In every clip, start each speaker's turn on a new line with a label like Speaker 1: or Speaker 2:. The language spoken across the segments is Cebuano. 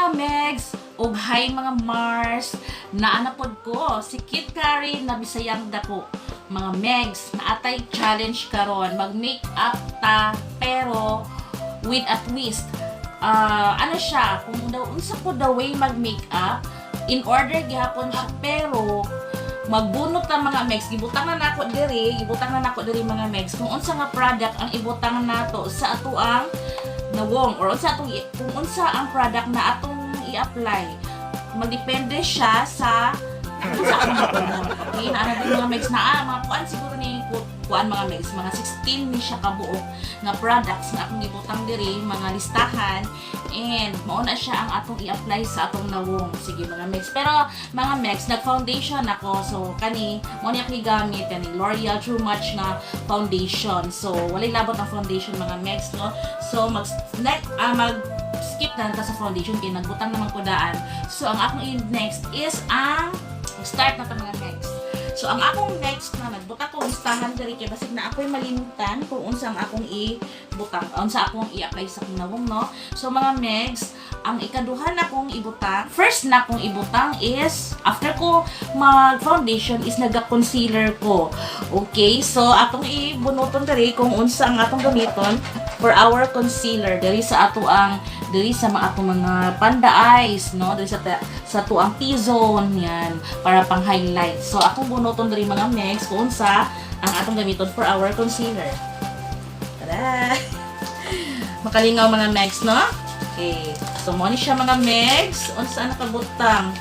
Speaker 1: Mga Megs ug hi mga Mars. Naa na pod ko si Kit Karen na Bisayang dako. Mga Megs, naatay challenge karon, mag make up ta pero with a twist. Ah, ano siya, kung daw unsa ko the way mag make up, in order gihapon siya, pero magbunot ta, mga Megs. Gibutang na nako diri, gibutang na nako diri, mga Megs, kung unsa nga product ang ibutang nato sa atoang nawong or unsa atong kung unsa ang product na atong i-apply. Magdepende siya sa kung sa atong mabunot. Okay, naa na din, mga Megs, na mga kuan siguro ni kuan, mga Megs, mga 16 ni siya kabuok nga products nga akong gibutang diri, mga listahan, and mao na siya ang atong i-apply sa atong nawong. Sige, mga Megs, pero mga Megs, nag foundation ako, so kani mao ni akong gigamit, kani L'Oreal True Match na foundation. So walay labot ang foundation, mga Megs, no? So mag next, mag skip na ta sa foundation kay nagbutang naman ko daan. So ang akong next is ang start na ta, mga Megs. So ang akong next na nagbutang ko listahan diri kay basig na ako'y malimtan kung unsa ang akong ibutang, unsa akong i-apply sa akong nawong, no? So mga Megs, ang ikaduha na kong ibutang, first na kong ibutang is after ko mag foundation is naga-concealer ko. Okay, so atong ibunuton diri kung unsa ang atong gamiton for our concealer diri sa ato ang diri sa mga atong mga panda eyes, no, diri sa ato ang T-zone yan para pang highlight. So akong bunuton diri, mga Megs, kung unsa ang atong gamiton for our concealer. Tada! Makalingaw, mga Megs, no? Okay. So mo ni siya, mga Megs, unsa nakabutang.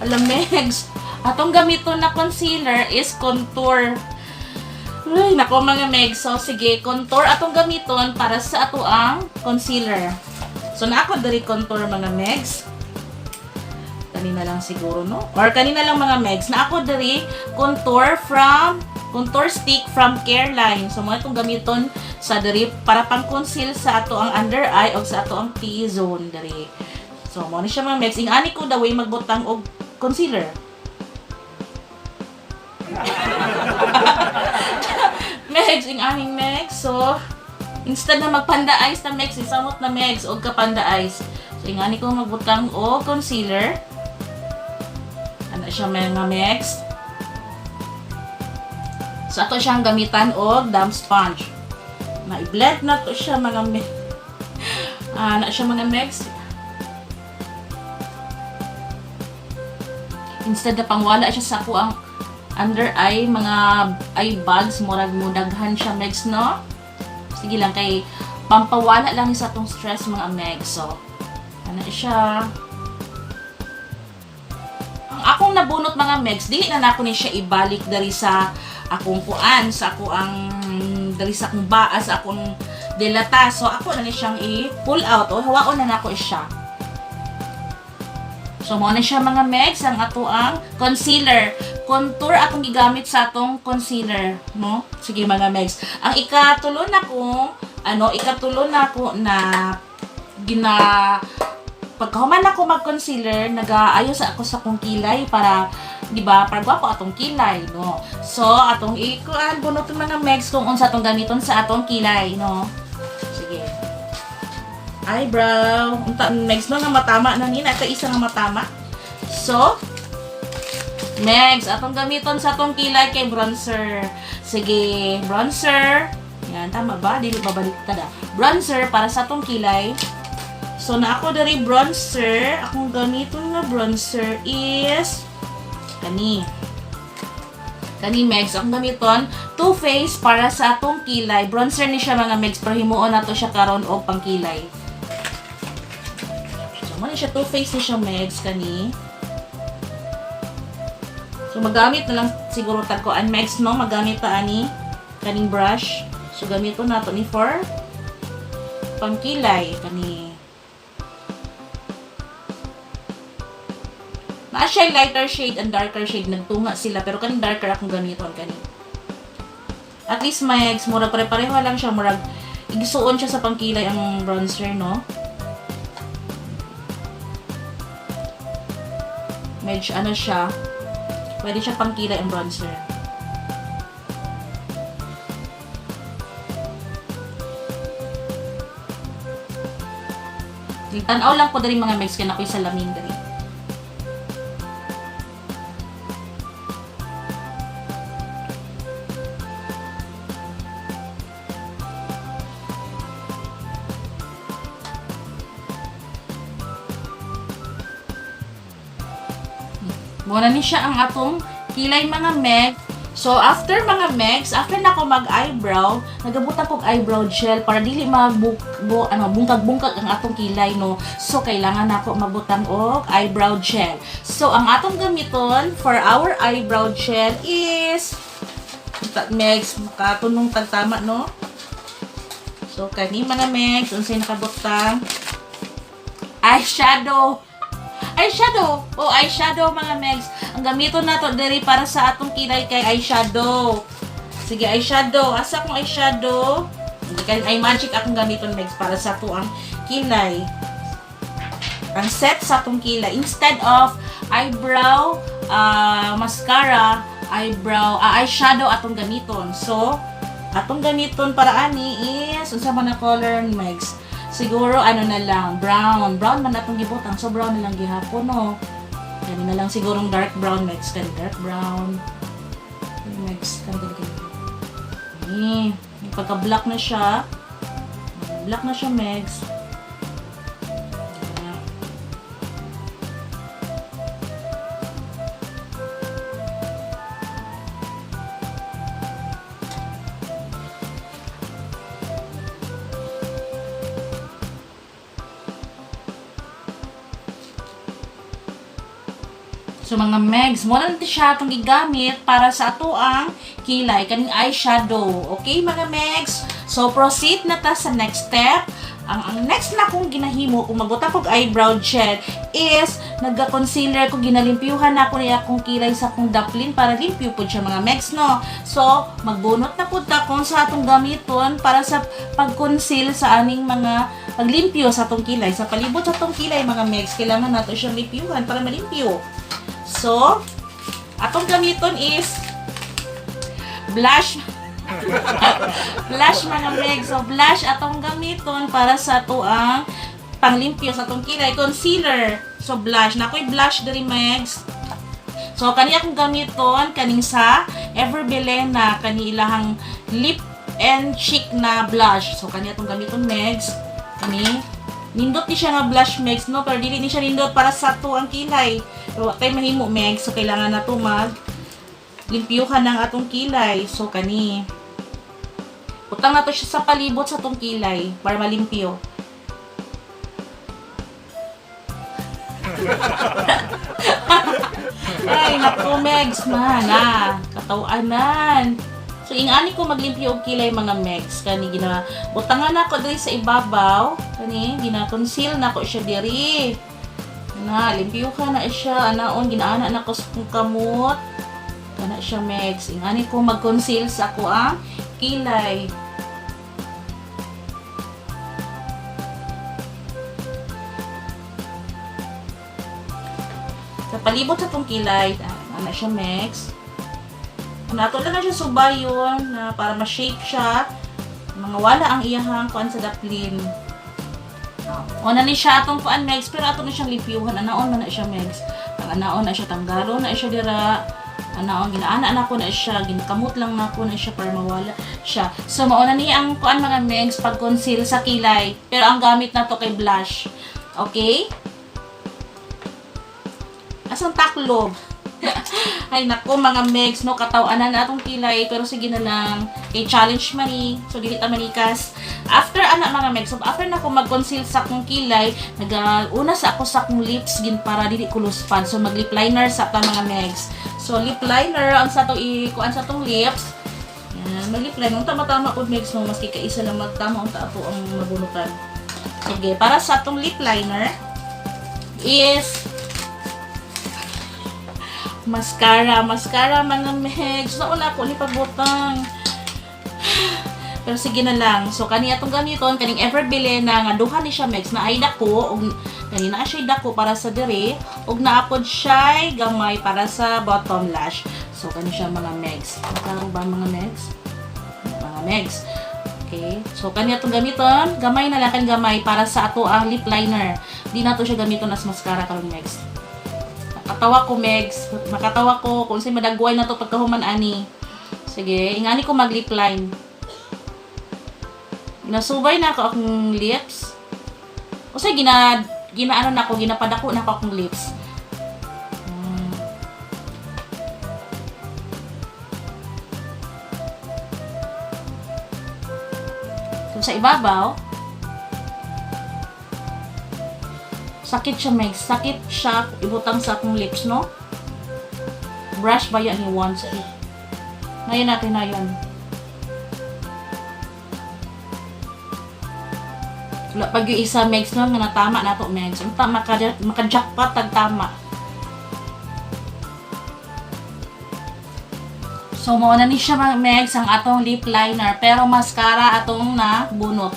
Speaker 1: Alam, Megs, atong gamiton na concealer is contour. Ay, nako, mga Megs. So, sige, contour atong gamiton para sa ato ang concealer. So, na ako diri contour, mga Megs. Kanina lang siguro, no? Or kanina lang, mga Megs. Na ako diri contour stick from Careline. So, mao itong gamiton sa diri para pang conceal sa ato ang under eye o sa ato ang T-zone diri. So, mo ni siya, mga Megs. Ingani ko the way magbutang og concealer. Megs, ing aning Megs. So, instead na magpanda eyes na, Megs, isamot na, Megs, og kapanda eyes. So, ingani ko magbutang og concealer. Ano siya, mga Megs. So, ato siyang gamitan og damp sponge. Na i-blend na to siya, mga Megs. Na siya, mga Megs. Instead na pangwala siya sa ako ang under eye, mga eye bags, murag mo daghan siya, Megs, no? Sige lang, kay pampawala lang sa atong stress, mga Megs. So, ano siya? Ang akong nabunot, mga Megs, dili na nako ni siya ibalik dari sa akong kuan, sa ako ang dali sa akong baa, sa akong delata. So, ako na ni siyang i-pull out o hawaon na nako siya. So, mo na siya, mga Megs, ang ato ang concealer. Contour akong gigamit sa atong concealer, no? Sige, mga Megs. Ang ikatulo na ko, ano, ikatulo na ko na gina pagkahuman ako mag-concealer, nag-aayos ako sa akong kilay para, di ba, para gwapo atong kilay, no? So, atong ikuan, bunuton, mga Megs, kung unsa atong gamiton sa atong kilay, no? Sige. Eyebrow. Unta, Megs, no, nga matama na ni, naka isa nga matama. So, Megs, atong gamiton sa atong kilay kay bronzer. Sige, bronzer. Yan, tama ba? Dili ba baliktad ah? Bronzer para sa atong kilay. So, na ako diri bronzer. Akong gamiton nga bronzer is kani. Kani, Megs, akong gamiton Too Faced para sa atong kilay. Bronzer ni siya, mga Megs, pero himuon nato siya karon og pangkilay. So, mo ni siya, Too Faced ni siya, Megs, kani. So, magamit na lang siguro tag kuan, Megs, no? Magamit ta ani kaning brush. So, gamiton nato ni for pangkilay kani. Naa siya lighter shade and darker shade. Nagtunga sila. Pero kaning darker akong gamiton kani. At least, Megs, murag pare-pareho lang siya. Murag igsuon siya sa pangkilay ang bronzer, no? Medyo ano siya. Pwede siya pangkilay ang bronzer. Tanaw lang ko diri mga megs kay nakoy salamin diri. Muna ni siya ang atong kilay mga meg. So, after mga megs, after na ako mag-eyebrow, nagabutang kog eyebrow gel para dili bungkag-bungkag ang atong kilay, no. So, kailangan nako magbutang og eyebrow gel. So, ang atong gamiton for our eyebrow gel is megs, makatunong tagtama, no. So, kani mga megs, unsay nakabutang? Eyeshadow. Eyeshadow. Oh, eyeshadow mga megs. Ang gamiton nato diri para sa atong kilay kay eyeshadow. Sige, eyeshadow. Asa akong eyeshadow? Hindi kay ay magic akong gamiton megs para sa ato ang kilay. Ang set sa atong kilay. Instead of eyebrow mascara, eyebrow eyeshadow atong gamiton. So, atong gamiton para ani is unsa man na color megs? Siguro ano na lang, brown. Brown man atong gibutang. So brown na lang gihapon, no. Kani na lang sigurong dark brown megs, kani dark brown. Megs, kani kani kani. Ni, pagka black na siya. Black na siya megs. So mga megs, mo na siya atong gigamit para sa ato ang kilay kaning eyeshadow. Okay mga megs? So proceed na ta sa next step. Ang next na kong ginahimo kung magbutang kog eyebrow gel is nagga-concealer ko, ginalimpyuhan na ako niya akong kilay sa akong daplin para limpyo pud siya mga megs, no. So magbunot na pud ta kung sa atong gamiton para sa pag-conceal sa aning mga paglimpyo sa atong kilay. Sa palibot sa atong kilay mga megs, kailangan nato siyang limpyuhan para malimpyo. So, atong gamiton is blush. Blush mga meg. So, blush atong gamiton para sa ato ang panglimpyo sa atong kilay. Concealer. So, blush. Nakoy blush diri megs. So, kani akong gamiton, kaning sa Ever Bilena, kani ilahang lip and cheek na blush. So, kani atong gamiton megs. Kani. Nindot ni siya nga blush megs, no? Pero dili ni siya nindot para sa ato ang kilay. Pero wa tay mahimo megs. So, kailangan na to mag limpyuhan ng atong kilay. So, kani. Butang na to siya sa palibot sa atong kilay para malimpyo. Ay, naku, megs, man, ah. Katawanan. So, ingani ko maglimpyo og kilay mga megs. Kani, gina, butangan nako diri sa ibabaw. Kani, gina-conceal nako siya diri. Na, limpyo ka na siya. Anaon, ginaana na ko sa kong kamot. Kana siya, megs. Ingani ko mag-conceal sa ako ang kilay. Sa palibot sa itong kilay, ana siya, megs. Nato lang na siya subayon na para ma-shape siya. Mga wala ang iyahang kuan sa daplin. Una ni siya atong kuan megs, pero ato na siyang limpyuhan. Anaon man na siya megs. Ang anaon na siya, tanggalo na siya dira. Anaon ginaana na ko na siya, ginakamot lang na ko na siya para mawala siya. So mauna ni ang kuan mga megs pag-conceal sa kilay. Pero ang gamit na to kay blush. Okay? Asang taklob? Ay nako mga megs, no, katawanan na atong kilay, pero sige na lang, kay challenge mani, so dili ta manikas. After ana mga megs, so after na ko mag-conceal sa akong kilay, nag-una sa ako sa akong lips gin para dili ko luspan. So mag lip liner sa ta mga megs. So lip liner ang sa atong ikuan sa atong lips. Yan, mag lip liner unta matama pud megs, no, maski kaisa lang magtama unta ato ang mabunutan. Sige, para sa atong lip liner is mascara. Mascara mga megs. Nauna ko ni pagbutang. Pero sige na lang. So kani atong gamiton kaning Ever Bilena nga duha ni siya megs na ay dako og kani naa siya dako para sa dire ug naapod siya gamay para sa bottom lash. So kani siya mga megs. Makaroon ba mga megs? Mga megs. Okay. So, kanya itong gamiton. Gamay na lang kan gamay para sa ato ang lip liner. Di na to siya gamiton as mascara karon, Megs. Makatawa ko, Megs. Makatawa ko kung sa madagway na to pagkahuman ani. Sige, ingani ko mag lip line. Ginasubay na ako akong lips. O sa ginaano na ako, ginapadako na ako akong lips. So, sa ibabaw, sakit siya, Meg. Sakit siya ibutang sa akong lips, no? Brush ba yan ni once? Ngayon natin na yun. Wala pag yung isa, Megs, no? Nga natama na to, Megs. Unta, maka-jackpot tag tama. So, mao na ni siya, mga Megs, ang atong lip liner. Pero mascara atong na bunot.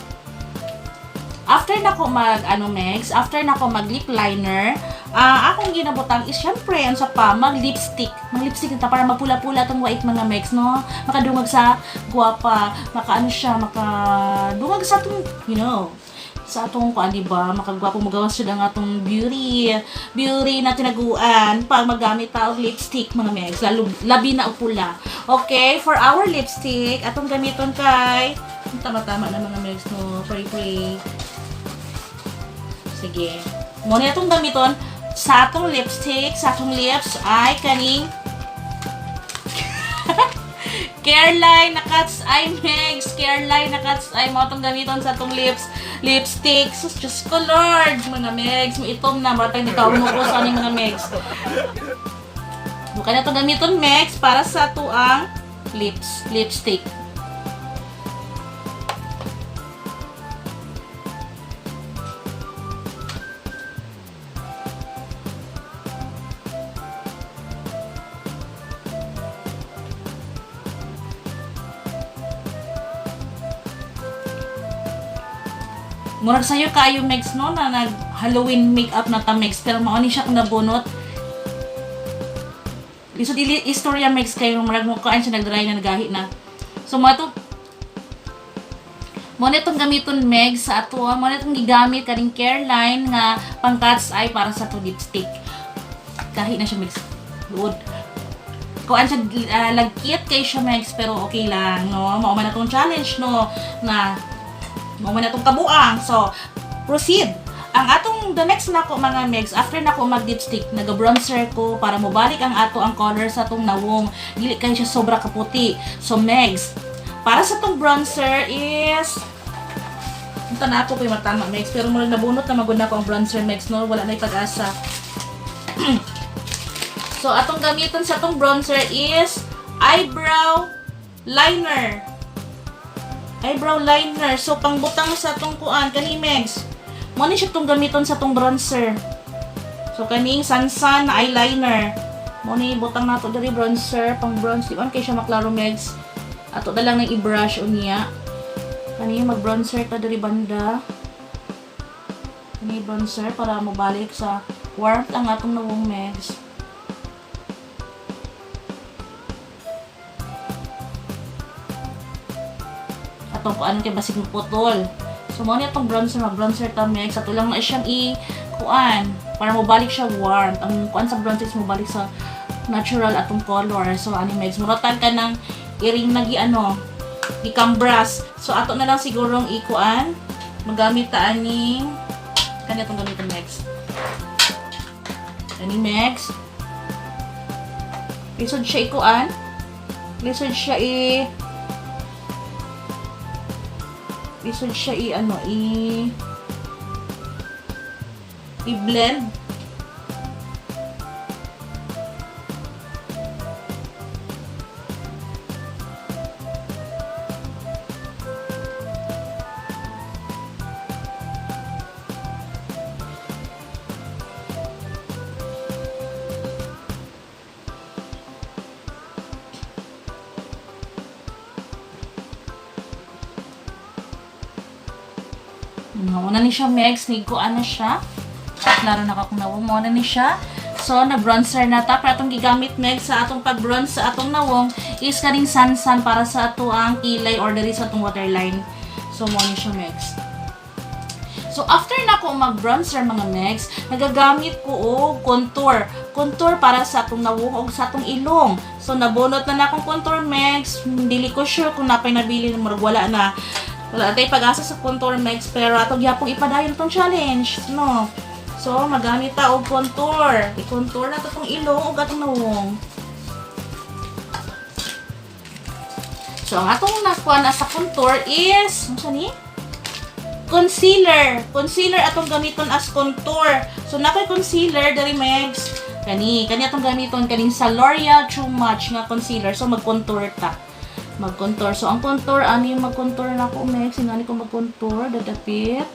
Speaker 1: After na ko mag, ano, Megs, after na ko mag lip liner, akong ginabutang is, syempre, ano sa pa, mag lipstick. Mag lipstick na ta para mapula-pula atong wait, mga Megs, no? Makadungag sa guwapa, makaano siya, makadungag sa atong, sa atong kuan, di ba? Makagwapo, magawas siya ang atong beauty beauty na tinaguan pag magamit ta og lipstick, mga Megs, lalo labi na og pula. Okay, for our lipstick, atong gamiton kay tama-tama na, mga Megs, no? Pray, pray. Sige, mo na atong gamiton sa atong lipstick, sa atong lips ay kaning Careline na Cat's Eye, Megs. Careline na Cat's Eye. Mo itong gamiton sa atong lips. Lipstick. Sus, Diyos ko, Lord. Mga Megs. Maitom na. Maratang nikaw mo ko sa aning mga Megs. Mukha na itong gamiton, Megs, para sa tuang lips. Lipstick. Murag sayo kaayo, Megs, no, na nag Halloween makeup na ta, Megs, pero mao ni siya kung nabunot. Lisod ili istorya, Megs, kay murag mo kuan siya nagdry na nagahi na. So mo to mo na itong gamiton, Megs, sa ato, mo na itong gigamit kaning Careline nga pang cat's eye para sa atong lipstick. Gahi na siya, Megs. Luod. Kuan siya, lagkit kay siya, Megs, pero okay lang, no? Mao man atong challenge, no, na mao man atong kabuang. So, proceed. Ang atong the next nako, mga Megs, after nako mag lipstick, naga-bronzer ko para mobalik ang ato ang color sa atong nawong. Dili kay siya sobra kaputi. So, Megs, para sa atong bronzer is unta na ako ko'y matama, Megs, pero murag nabunot na magud nako ang bronzer, Megs, no? Wala na pag-asa. So, atong gamiton sa atong bronzer is eyebrow liner. Eyebrow liner. So, pangbutang sa atong kuan, kani, Megs. Mo ni siya itong gamiton sa atong bronzer. So, kaning sansan na eyeliner. Mo ni butang nato diri bronzer, pang bronze. Di ba kay siya maklaro, Megs? Ato na lang nang i-brush unya. Kani mag-bronzer ta diri banda. Kani bronzer para mobalik sa warmth ang atong nawong, Megs. Atong kuan kay basig putol. So mo ni atong bronzer, mag-bronzer ta, Megs. Ato lang na siyang i kuan para mobalik siya warm. Ang kuan sa bronzer is mobalik sa natural atong color. So ani, Megs, muratan ka ng iring nagi ano, gi-cambras. So ato na lang sigurong ikuan, magamit ta aning kani atong gamiton, Megs. Kani, Megs. Lisod siya ikuan. Lisod siya i ano i i-blend. Una ni siya, Megs, ni ko ano siya. Klaro na ka kung nawong mo na ni siya. So, na-bronzer na ta. Pero atong gigamit, Megs, sa atong pag-bronze sa atong nawong is kaning sansan para sa ato ang kilay or diri sa atong waterline. So mo ni siya, Megs. So, after na ko mag-bronzer, mga Megs, nagagamit ko og contour. Contour para sa atong nawong og sa atong ilong. So, nabunot na na akong contour, Megs. Dili ko sure kung napay nabili, murag wala na. Wala tay pag-asa sa contour, Megs, pero ato gyapong ipadayon tong challenge, no? So, magamit ta og contour. I-contour na to tong ilong ug atong nawong. So, ang atong nakuha na sa contour is, ano ni? Concealer. Concealer atong gamiton as contour. So, nakoy concealer diri, Megs. Kani, kani atong gamiton kaning sa L'Oreal True Match nga concealer. So, mag-contour ta. Mag-contour. So, ang contour, ano yung mag-contour na ako, Megs? Ingani ko mag-contour, dadapit.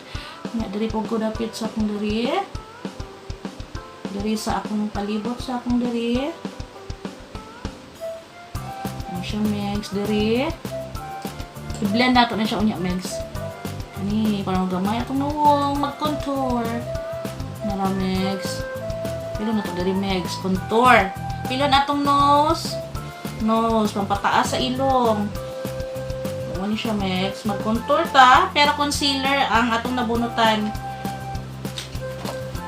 Speaker 1: Nga, diri po ko dapit sa akong diri. Diri sa akong palibot sa akong diri. Ano siya, Megs? Diri. I-blend nato na siya unya, Megs. Ani, parang gamay atong nawong mag-contour. Nara, Megs. Pilo na to diri, Megs. Contour. Pilo na atong nose. Nose. Pampataas sa ilong. Ano siya, Megs. Mag-contour ta. Pero concealer ang atong nabunutan.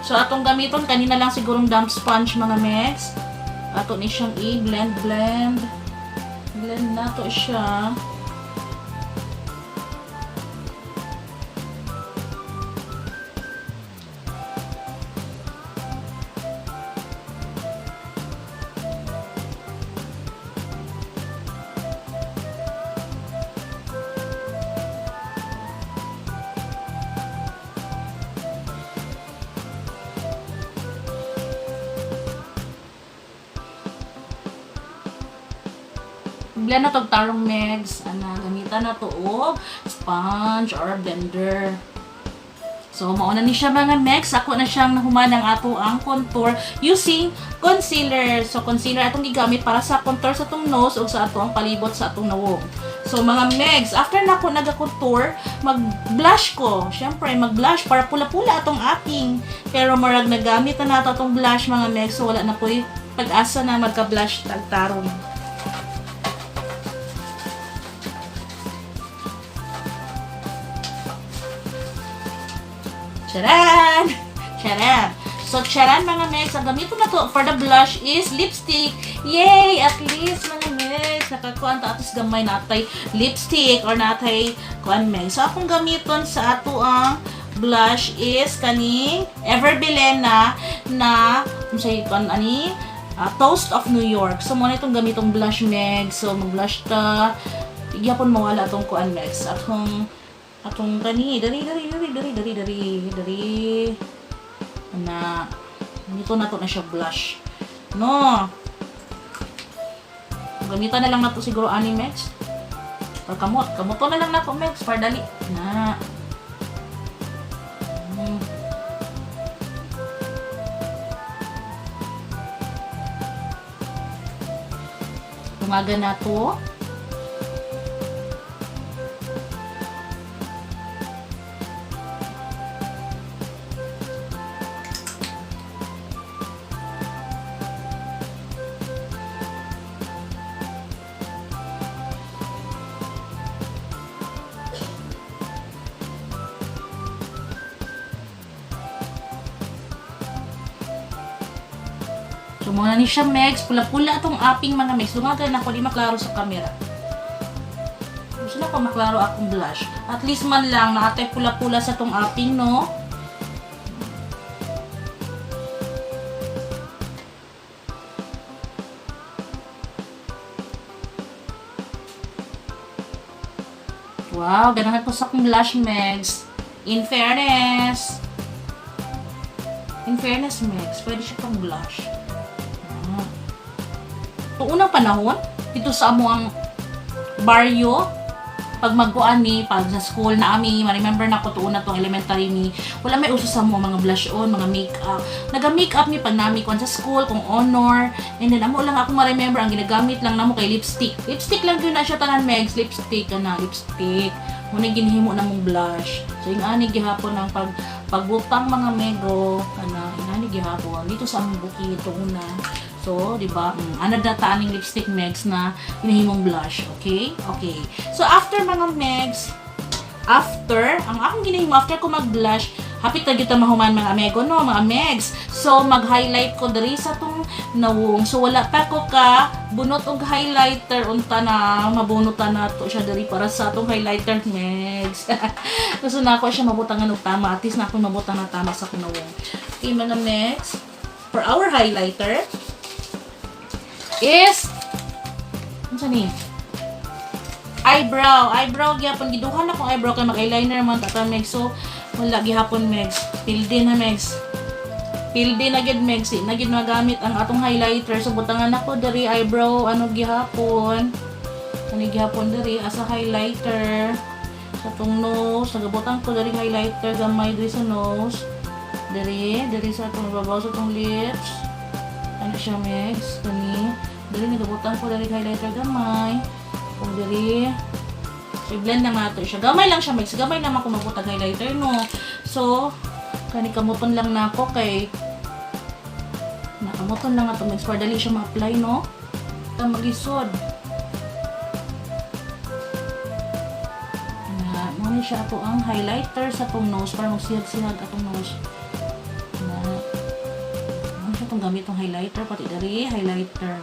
Speaker 1: So, atong gamiton, kanina lang sigurong damp sponge, mga Megs. Ato ni siyang i-blend, blend. Blend na to siya. Blend na tog tarong, Megs. Ana, gamitan na to og sponge or blender. So, mauna ni siya, mga Megs. Ako na siyang nahuman ang ato ang contour using concealer. So, concealer atong gigamit para sa contour sa atong nose o sa ato ang palibot sa atong nawong. So, mga Megs, after na ako naga-contour, mag-blush ko. Siyempre, mag-blush para pula-pula atong ating. Pero marag nagamit na nato atong blush, mga Megs. So, wala na po pag-asa na magka-blush tagtarong. Charan! Charan! So, charan, mga Megs, ang gamitin na to for the blush is lipstick. Yay! At least, mga Megs, nakakuan ta atos gamay natay lipstick or natay kuan, Megs. So, akong gamiton sa ato ang blush is kaning Ever Bilena na unsay kuan ani, Toast of New York. So, mo na itong gamitong blush, Megs. So, mag-blush ta. Gyapon mawala atong kuan, Megs. Atong atong kani dali dali dali dali dali dali dali na nito na to na siya blush, no? Gamitan na lang nato siguro ani, Megs, or kamot kamoto na lang nako, Megs, para dali na. Umaga na to. So, mga ni siya, Megs. Pula-pula atong aping, mga Megs. Dungagan ako, di maklaro sa camera. Gusto na ko maklaro akong blush. At least man lang, naatay pula-pula sa tong aping, no? Wow, ganahan ko sa akong blush, Megs. In fairness. In fairness, Megs, pwede siya pang blush. Ah. Noong unang panahon, dito sa amo ang baryo, pag magkuan mi, pag sa school na ami, ma-remember na ko tuon na tong elementary mi, wala may uso sa mo mga blush on, mga makeup. Naga-makeup mi pag nami kuan sa school, kung honor, and then amo lang ako ma-remember, ang ginagamit lang namo kay lipstick. Lipstick lang yun na siya tanan, Megs, lipstick kana, lipstick. Muna ginhimo na mong blush. So yung ani gihapon ang pag pagbutang mga mego kana, ingani gihapon dito sa among bukid una. So, di ba? Ana data aning lipstick, Megs, na hinahimong blush, okay? Okay. So after, mga Megs, After, ang akong ginahimo after ko mag-blush, hapit na gyud ta mahuman, mga amego, no, mga megs. So mag-highlight ko diri sa tong nawong. So wala pa ko ka bunot og highlighter. Unta na mabunot ta nato siya diri para sa atong highlighter, megs. Gusto na ako siya mabutangan og tama. At least na ako mabutang na tama sa akong nawong. Okay, mga megs. For our highlighter is unsa ni? Eyebrow. Eyebrow gyapon, giduha na kong eyebrow kay mag-eyeliner man ta, megs. So wala gihapon, megs. Pildi na, megs. Pildi na gid, megs. Di na gid magamit ang atong highlighter. So butangan nako diri eyebrow ano gihapon. Ani gihapon diri as a highlighter sa atong nose. Nagabutang ko diri highlighter gamay diri sa nose. Diri, diri sa atong babaw sa atong lips. Ano siya, megs? Kani. Diri nagabutang ko diri highlighter gamay. Kung diri. So, i-blend na nga to siya. Gamay lang siya, megs. Gamay naman kung magbutang highlighter, no? So, kani kamuton lang na ako kay nakamuton lang ato, megs, para dali siya ma-apply, no? Ta maglisod. Na, mo ni siya ato ang highlighter sa atong nose para magsihag-sihag atong nose. Na, mo siya itong gamit tong highlighter, pati diri highlighter.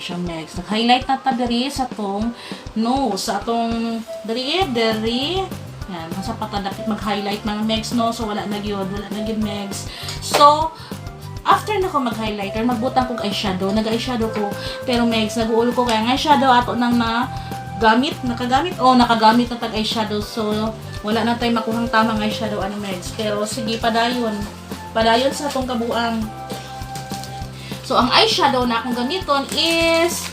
Speaker 1: Siya, megs. Nag-highlight na ta diri sa tong nose, sa atong diri, diri. Yan, nasa pata dapat mag-highlight, mga megs, no? So wala na gyud, wala na gyud, megs. So after na ko mag-highlighter, magbutang kog eyeshadow. Nag-eyeshadow ko. Pero megs, nag-uul ko kaya ang eyeshadow ato nang na gamit, nakagamit o nakagamit na tag eyeshadow. So wala na tayo makuhang tamang eyeshadow ano, megs. Pero sige, padayon. Padayon sa atong kabuang. So, ang eyeshadow na akong gamiton is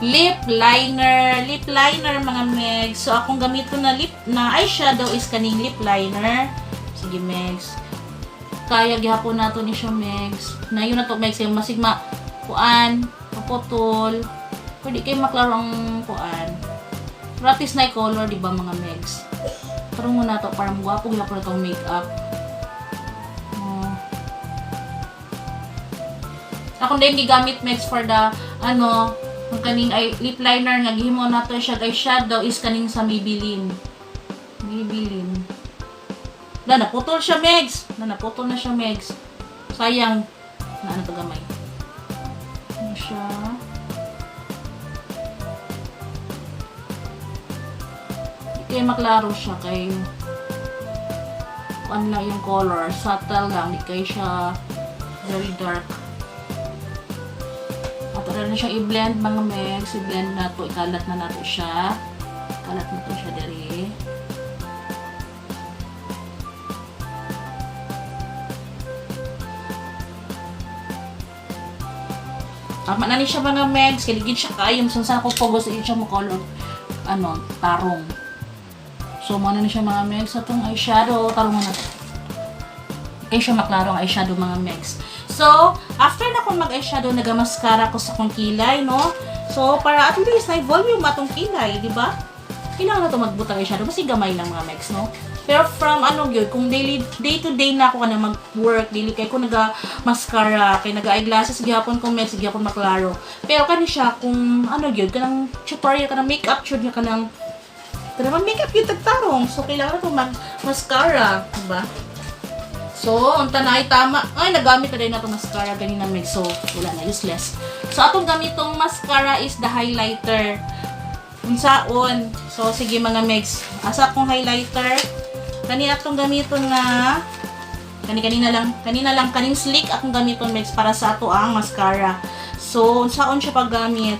Speaker 1: lip liner. Lip liner, mga megs. So, akong gamiton na lip na eyeshadow is kaning lip liner. Sige, megs. Kaya gihapon nato ni siya, megs. Na yun na to, megs. Yung masigma, kuan, maputol. Pwede kayo maklaro ang kuan. Pero at least na color, di ba, mga megs? Tarong mo na to para magwapo gihapon na tong makeup. Oh. Akong din gigamit, megs, for the ano, ang kaning ay lip liner nga gihimo nato siya eyeshadow is kaning sa Maybelline. Maybelline. Na naputol siya, megs. Na naputol na siya, megs. Sayang na ano to gamay. Ano siya? Di kay maklaro siya kay kuan lang yung color, subtle lang, di kay siya very dark. Ato na siya i-blend, mga megs. I-blend na to. Ikalat na nato siya. Ikalat na to siya diri. Tama na ni siya, mga megs. Kaya siya kayo. Saan ako focus siya mo color. Ano, tarong. So, muna na siya, mga megs. Atong eyeshadow. Tarong na to. Kaya siya maklaro ang eyeshadow, mga megs. So, after na akong mag-eyeshadow, nag-mascara ko sa akong kilay, no? So, para at least na volume atong kilay, di ba? Kailangan na ito magbutang eyeshadow. Basta gamay lang, mga megs, no? Pero from ano gyud, kung daily, day to day na ako ka na mag-work, daily kay ko naga-mascara, kay naga-eyeglasses, gihapon ko, megs, gihapon maklaro. Pero kani siya, kung ano gyud, kanang tutorial, kanang makeup, jud nga kanang, kanang makeup yung tagtarong. So, kailangan ko mag-mascara, di ba? So, unta na ay tama. Ay, nagamit na din na itong mascara ganina, meg. So, wala na, useless. So, atong gamitong mascara is the highlighter. Unsaon. So, sige mga megs. Asa akong highlighter? Kani atong gamiton nga kani kanina lang kaning sleek akong gamiton, megs, para sa ato ang mascara. So, unsaon siya paggamit?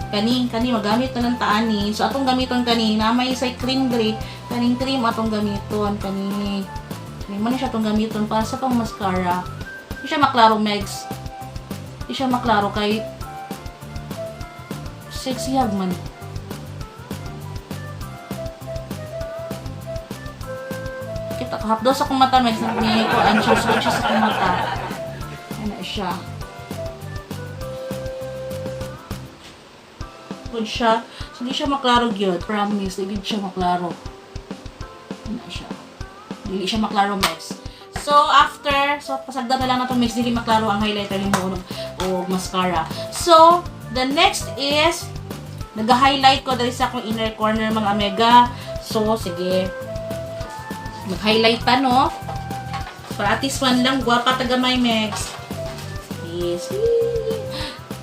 Speaker 1: Kani kani magamit na ng taani. So, atong gamiton kani na may say cream diri, kaning cream atong gamiton kani. Kani mo na siya atong gamiton para sa atong mascara. Di siya maklaro, megs. Di siya maklaro kay sexy hag man. Kita ka hapdos akong mata, megs, ni ko an siya, siya sa akong mata. Ano siya? Good siya. So, di siya maklaro gyud. Promise, di gyud siya maklaro. Ano siya? Dili siya maklaro, megs. So, after, so, pasagdan na lang na itong mix, dili maklaro ang highlighter nimo o mascara. So, the next is Nag-highlight ko diri sa akong inner corner, mga mega. So, sige. Mag-highlight ta, no? Para at least one lang, gwapa ta gamay, Megs. Yes.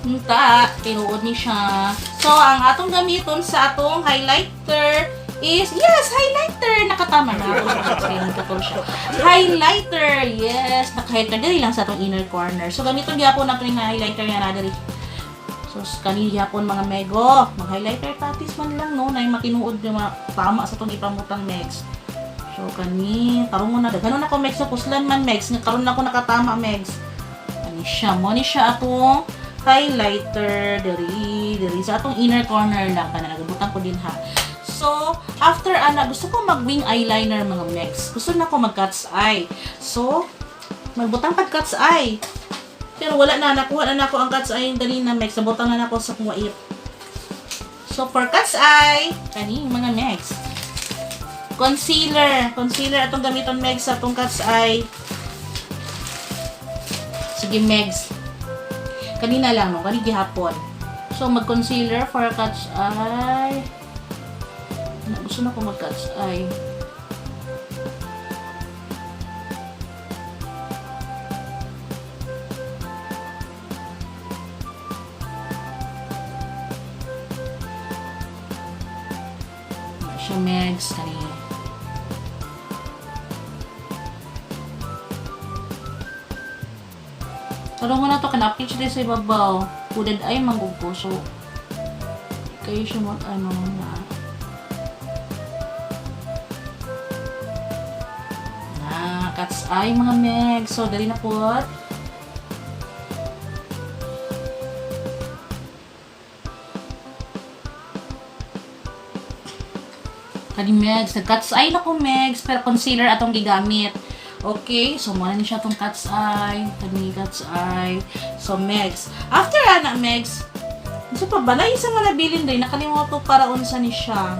Speaker 1: Unta, tinuod ni siya. So, ang atong gamiton sa atong highlighter is, yes, highlighter! Nakatama na ako. Nagkatol siya. Highlighter! Yes, naka-highlighter. Dili lang sa atong inner corner. So, gamiton gyapon nato yung highlighter nga na diri. So, kani gyapon, mga mego. Mag-highlighter ta at least man lang, no? Na yung matinuod yung mga tama sa atong ipamutang, Megs. So, kani, tarungon na. Daghanon ako, Megs, na puslan man, Megs. Nga karon na ako nakatama, Megs. Kani siya. Mo ni siya atong highlighter diri diri sa atong inner corner lang kana nagabutang ko din ha. So after ana, gusto ko mag wing eyeliner, mga megs. Gusto na ko mag cat's eye, so magbutang pag cat's eye, pero wala na, nakuha na nako ang cat's eye dali na, megs. Nabutang na nako sa akong wait. So for cat's eye, kani, mga megs, concealer, concealer atong gamiton, megs, sa atong cat's eye. Sige, megs, kanina lang, no? Kani gihapon. So, mag-concealer for cat's eye. Na, gusto na ko mag-cat's eye. Na siya, Megs. Kani. Tarong mo na to, kanapit siya din sa ibabaw. Hooded eye, manggug ko. So, kayo siya mag, ano, na, cat's eye, mga meg. So, dali na po. Kani, Megs, nag-cat's eye na ko, Megs, pero concealer atong gigamit. Okay, so muna ni siya tong cat's eye, kani cat's eye. So Megs, after ana, Megs, so pa ba na isa nga nabilin day, nakalimot ko para unsa ni siya.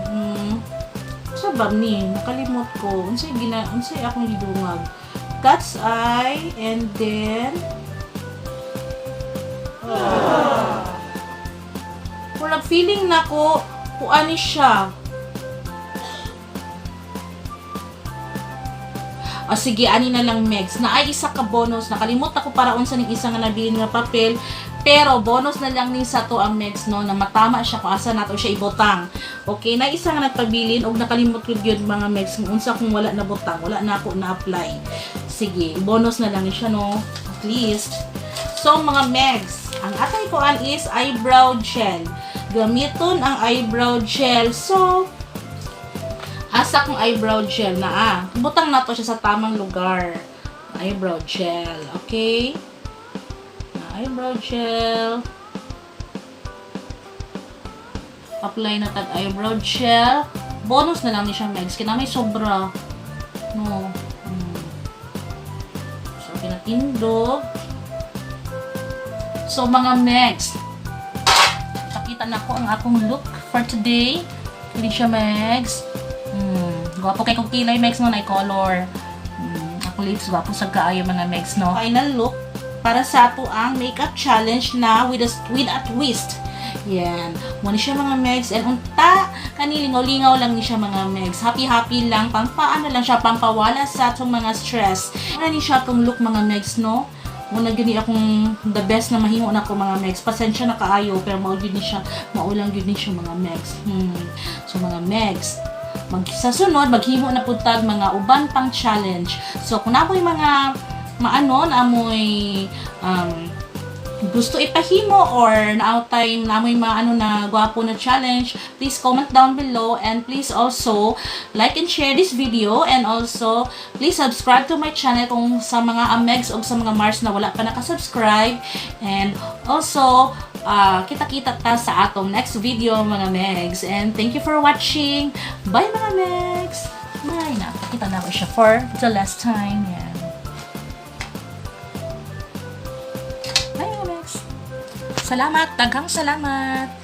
Speaker 1: Sa ba ni nakalimot ko unsay gina unsay akong gidungag. Cat's eye and then murag feeling nako kuan ni siya. O sige, ani na lang, Megs. Na ay isa ka bonus. Nakalimot ako para unsa ning isa nga nabilin nga papel. Pero bonus na lang ni sa to ang Megs, no, na matama siya kung asa nato siya ibutang. Okay, na isa nga nagpabilin og nakalimot ko gyud, mga Megs, kung unsa kung wala na butang, wala na ako na-apply. Sige, bonus na lang siya, no. At least. So mga Megs, ang atay kuan is eyebrow gel. Gamiton ang eyebrow gel. So, asa kong eyebrow gel na ah. Butang na to siya sa tamang lugar. Eyebrow gel, okay? Eyebrow gel. Apply na tag eyebrow gel. Bonus na lang ni siya, Megs. Kina may sobra. No. So, pinatindog. So, mga Megs, pakita na ko ang akong look for today. Hindi siya, Megs. Gwapo kay kong kilay, Megs, no, na color. Akong lips, gwapo sa kaayo, mga Megs, no. Final look para sa ato ang makeup challenge na with a twist. Yan. Muna siya, mga Megs. And unta, kani lingaw-lingaw lang ni siya, mga Megs. Happy-happy lang. Pampaano lang siya, pampawala sa atong mga stress. Ano ni siya atong look, mga Megs, no? Muna gyud ni akong the best na mahimo na ko, mga Megs. Pasensya na kaayo pero mao gyud ni siya, maulang gyud ni siya, mga Megs. So mga Megs, mag sa sunod maghimo na pud tag mga uban pang challenge. So kung namoy mga maano naamoy gusto ipahimo or naawtay namoy maano na gwapo na challenge, please comment down below and please also like and share this video and also please subscribe to my channel kung sa mga Amegs o sa mga Mars na wala pa nakasubscribe. And also, kita-kita ta sa atong next video, mga Megs. And thank you for watching. Bye, mga Megs! Bye na. Kita na ako siya for the last time. Yan. Bye, mga Megs! Salamat! Daghang salamat!